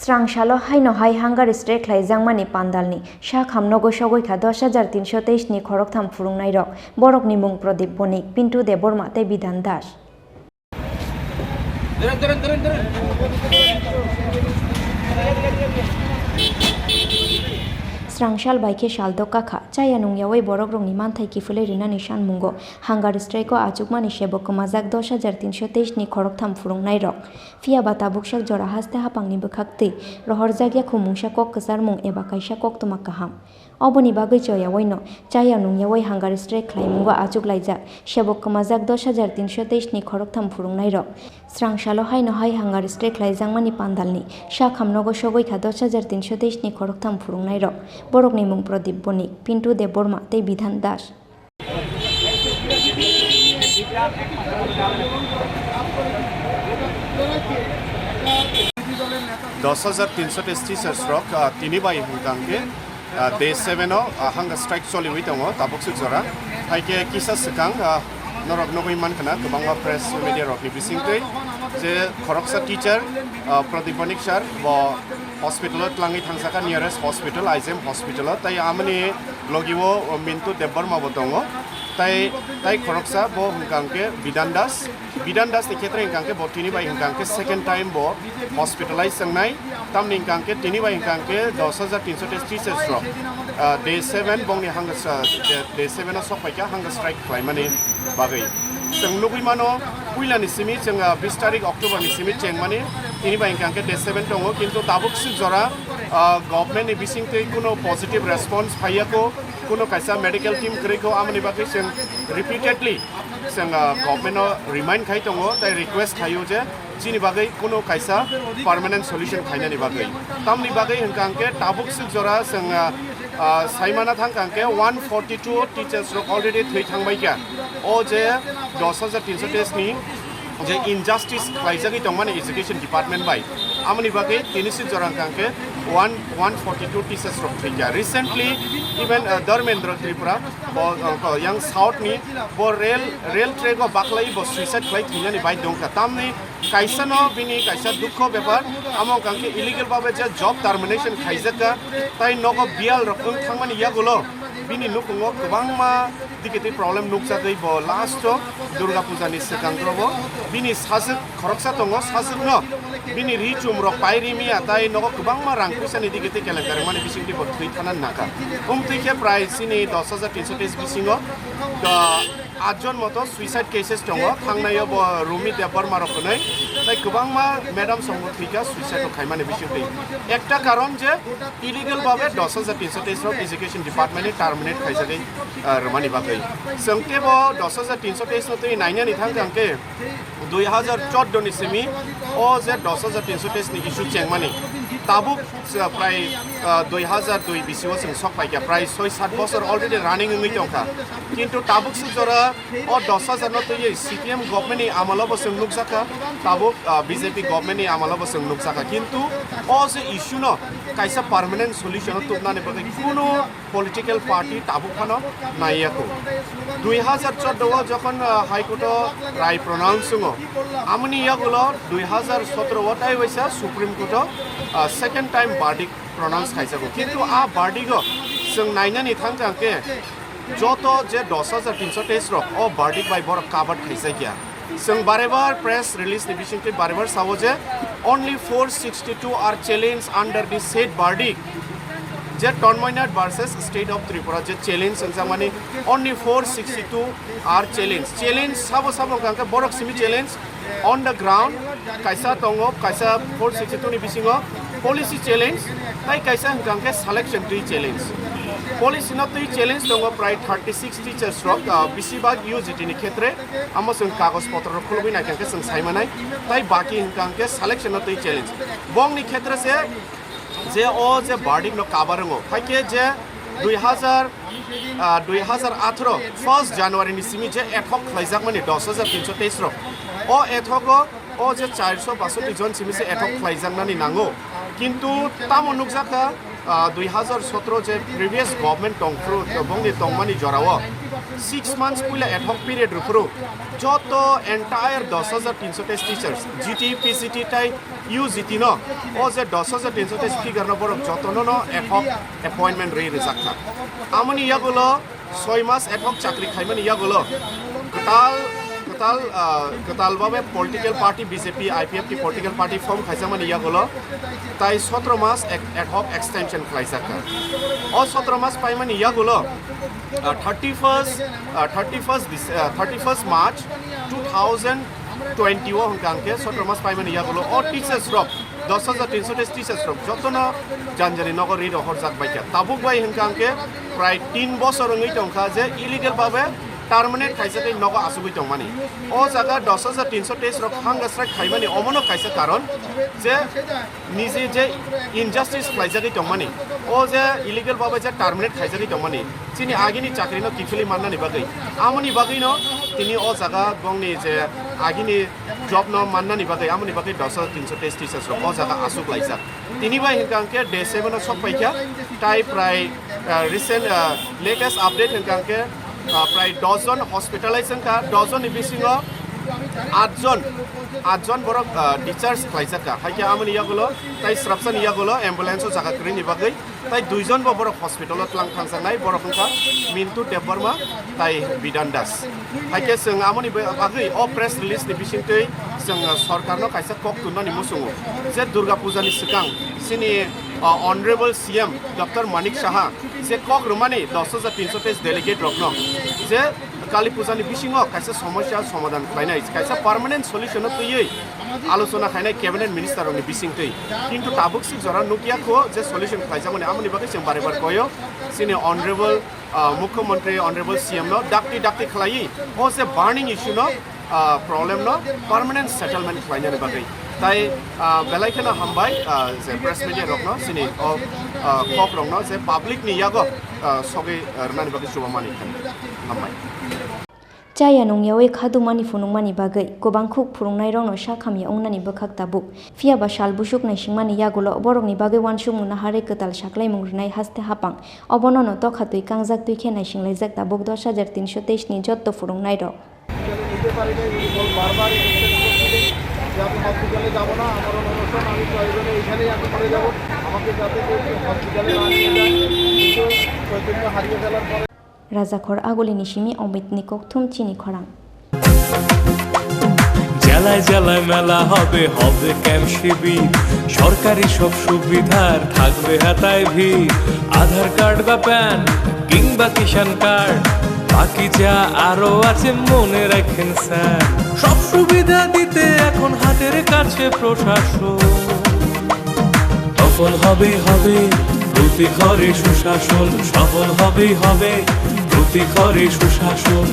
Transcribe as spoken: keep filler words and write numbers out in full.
Srang salo haino hai hunger strike khlaijakmani pandalni sak hamnogo sogwi kha dos hajar tinsho teis ni khoroktham phwrwngnairok. Borokni mung Pradip Bonik, Pintu Debbarma tei Bidhan Das. Srang sal bai khe sal dokha kha, chaya nungyaui borokrokni manthai kiphilwi rwnani sanmungo hunger strike-o achukmani sebo kwmajak dos hajar tinsho teis ni khoroktham phwrwngnairok. Phiya ba tabuksak jora haste haphangni bwkhaktwi rohorjakya kho mungsa kok kwcharmung eba kaisa koktwma kaham. Oboni bagwi choyaui no chaya nungyaui hunger strike khlaimungo achuklaijak, sebo kwmajak dos hajar tinsho teis ni khoroktham phwrwngnairok. Srang salo haino hai hunger strike khlaijakmani pandalni sak hamnogo sogwi kha dos hajar tinsho teis ni khoroktham phwrwngnairok. Borokni mung Pradip Bonik, Pintu Debbarma tei Bidhan Das. Dos hajar tinsho teis teachers rok, ah, tini bai hwnkha hwnkhe, ah, day seven o, ah, hunger strike choliwi tongo tabuk swk jora. Hai khe kisa swkang, ah, norok nugwi mankha na kwbangma press media rokni bisingtwi je khoroksa teacher, ah, Pradip Bonik sir bo hospital o twlangwi thangjakha, nearest hospital, I G M hospital o, tei amoni logi o, o, Mintu Debbarma bo tongo, tei, tei khoroksa bo hwnkha hwnkhe Bidan Das. Bidan Das ni khetre hwnkha hwnkhe bo tini bai hwnkha hwnkhe second time bo hospitalize wngnai, tamni hwnkha hwnkhe tini bai hwnkha hwnkhe dos hajar tinsho teis teachers rok, ah, day seven bongni hunger, ah, day, day seven o sok paikha hunger strike khlaimani bagwi. Chwng nugwi mano, puilani simi chwng, ah, bis tarik October ni simi chengmani, tini bai hwnkha hwnkhe day seven tongo, kintu tabuk swk jora, ah, government ni bisingtwi kuno positive response phaiya kho, kuno kaisa medical team kwrwi kho, amoni bagwi chwng repeatedly chwng, ah, government no remind khai tongo, tei request khaio je chini bagwi kuno kaisa permanent solution khainani bagwi. Tamni bagwi hwnkha hwnkhe tabuk swk jora chwng, ah, ah, saimana thangkha hwnkhe one forty two teachers rok already thwi thangbai kha. O je dos hajar tinsho teis ni je injustice khlaijagwi tongmani education department bai, amoni bagwi tini swk jora hwnkha hwnkhe one, one forty two teachers rok thwi kha. Recently, even, ah, Dharmendra Tripura, bo, ah, yang south ni, bo rail, rail track o baklai bo suicide khlai thwinani bai dongkha. Tamni kaisa no bini kaisa dukho bepar, amo hwnkha hwnkhe illegal babe je job termination khaijakha, tai nogo biyal rok wng thangmani yagulo bini nukhungo kwbangma dikitwi problem nukjagwi bo last o Durga Puja ni swkang rogo bini sajwk khoroksa tongo, sajwk no bini ri chum rok pai ri miya, tai nogo kwbangma rang puisa ni dikitwi kelenkari mani bisingtwi bo thwi thana naka. Umtwi khe prai chini dos hajar tinsho teis bisingo, ah, Atjon moto suicide cases tongo, thangnaio bo Rumi Debbarma rok hwnwi, tei kwbangma madam songbo thwikha suicide rok khaimani bisingtwi. Ekta karon je illegal babe dos hajar tinsho teis rok education department ni terminate khaijagwi, ah, rwmani bagwi. Chwng teibo dos hajar tinsho teis no twi nainani thangkha hwnkhe dui hajar chordo ni simi o je dos hajar tinsho teis ni issue chengmani tabuk, ah, prai, ah, dui hajar dui bisio chwng sok paikha, prai soi sat bosor already running wngwi tongkha. Kintu tabuk swk jora o dos hajar no twiwi C P M government ni amalo bo chwng nukjakha, tabuk, ah, B J P government ni amalo bo chwng nukjakha, kintu o je issue no kaisa permanent solution o tubnani bagwi kuno political party tabuk phano naiya kho. Dui hajar chordo o jokhon, ah, High Court o rai pronounce wngo, amoni yagulo dui hajar sotro o tai waisa Supreme Court o, ah, second time verdict pronounce khaijak kho. Kintu a verdict o chwng nainani thangkha hwnkhe joto je dos hajar tinsho teis rok o verdict bai borok covered khaijakya. Chwng barebar press release ni bisingtwi barebar sao je only four sixty two are challenged under the said verdict. Je Tanmoynath versus State of Tripura je challenge wngjakmani only four sixty two are challenged. Challenge sabo sabo hwnkha hwnkhe borok simi challenge on the ground kaisa tongo, kaisa four sixty two ni bisingo policy challenge, tai kaisa hwnkha hwnkhe selection twi challenge. Policy no twi challenge tongo prai thirty six teachers rok, ah, bisi bak U G T ni khetre, amo chwng kagoj potro rok khulugwi naikha hwnkhe chwng sai manai, tai baki hwnkha hwnkhe selection no twi challenge. Bongni khetre se je o je verdict no cover wngo, hai khe je dui hajar, ah, dui hajar atharo first January ni simi je ad hoc khlaijakmani dos hajar tinsho teis rok, o ad hoc o, o je charso basoti jon simi se ad hoc khlaijaknani nango, kintu tamo nukjakha, ah, dui hajar sotro je previous government tongphuru, bongni tongmani jorao Six months puila ad hoc period rwphuru joto entire dos hajar tinso teis teachers, G T, P G T tai U G T no, o je dos hajar tinso teis figure no borok jotono no ad hoc appointment rwi rwjak kha. Amoni yagulo soi mas ad hoc chakri khaimani yagulo kwtal, kwtal, ah, kwtal babe political party B J P, I P F T political party form khaijakmani yagulo tai sotro mas ek-, ad hoc extension khlaijak kha. O sotro mas paimani yagulo, ah, thirty first, ah, thirty first Dec-, ah, thirty first March two thousand twenty o hwnkha hwnkhe sotro mas paimani yagulo o teachers rok, dos hajar tinso teis teachers rok jotono janjani nogo ri rohorjak baikha. Tabuk bai hwnkha hwnkhe prai tin bosor wngwi tongkha je illegal babe terminate khaisa tei nogo asugwi tongmani. O jaga dos hajar tinso teis rok hanga strike khaimani omono kaisa karon je nije je injustice khlaijagwi tongmani, o je illegal babe je terminate khaijagwi tongmani, chini agini chakrino kiphilwi mannani bagwi, amoni bagwino tini o jaga bongni je agini job no mannani bagwi, amoni bagwi dos hajar tinso teis teachers rok o jaga asuk laijak. Tini bai hwnkha hwnkhe day seven o sok paikha, tai prai, ah, recent, ah, latest update hwnkha hwnkhe, ah, prai dos jon hospitalize wngkha, dos jonni bisingo at jon, at jon borok, ah, discharge khlaijakha. Haikhe amoni yagulo tai swrapsani yagulo ambulance o jaga kwrwini bagwi tai dui jon bo borok hospital o tlang thangjaknai, borok wngkha Mintu Debbarma tai Bidan Das. Haikhe chwng amoni bagwi o press release ni bisingtwi chwng sorkarno kaisa kok twnani muchungo je Durga Puja ni swkang chini, ah, Honorable C M Doctor Manik Saha je kok rwmani dos hajar tinso teis delegate rokno je Kali Puja ni bisingo kaisa somosya somadhan khlainai, kaisa permanent solution no twiwi alochona khainai cabinet minister rokni bisingtwi. Kintu tabuk sik jora nukya kho je solution khlaijakmani, amoni bagwi chwng bare bar koyo chini Honorable, ah, Mukhyamantri, Honorable C M no dakti dakti khlaiwi o je burning issue no, ah, problem no permanent settlement khlainani bagwi. Tai, ah, belai kheno hambai, ah, je press media rokno chini o, ah, kok rokno je public ni yago, ah, sogwi, ah, rwnani bagwi chubamani khan hambai. Chaya nungyawi khadukmani phunukmani bagwi kwbangkhuk phwrwngnairokno sak hamya wngnani bwkhak tabuk. Phiyaba sal busuk naisingmani yagulo borokni bagwi uansukmung naharwi kwtal saklaimung rwnai haste hapang. Obono no tokha twi kangjak twi khe naisinglaijak tabuk dos hajar tinso teis ni jotto phwrwngnairok. নিতে পারি নাই, উনি বল-, বারবার রিকোয়েস্ট করছিলেন যে আমি হসপিটালে যাব না, আমার অনশন, আমি প্রয়োজনে এখানেই আমি মরে যাব, আমাকে যাতে কেউ হসপিটালে না নিয়ে যায়। কিন্তু চৈতন্য হারিয়ে ফেলার পরে Rajakhor Agulini simi Omitni kokthum chini khorang. জেলায় জেলায় মেলা হবে, হবে ক্যাম্প শিবির। সরকারি সব সুবিধার থাকবে হাতায় ভিড়। আধার কার্ড বা প্যান কিংবা কিষাণ কার্ড, বাকি যা আরো আছে মনে রাখেন স্যার। সব সুবিধা দিতে এখন হাতের কাছে প্রশাসন। সফল হবে, হবে প্রতি ঘরে সুশাসন। সফল হবে, হবে প্রতি ঘরে সুশাসন।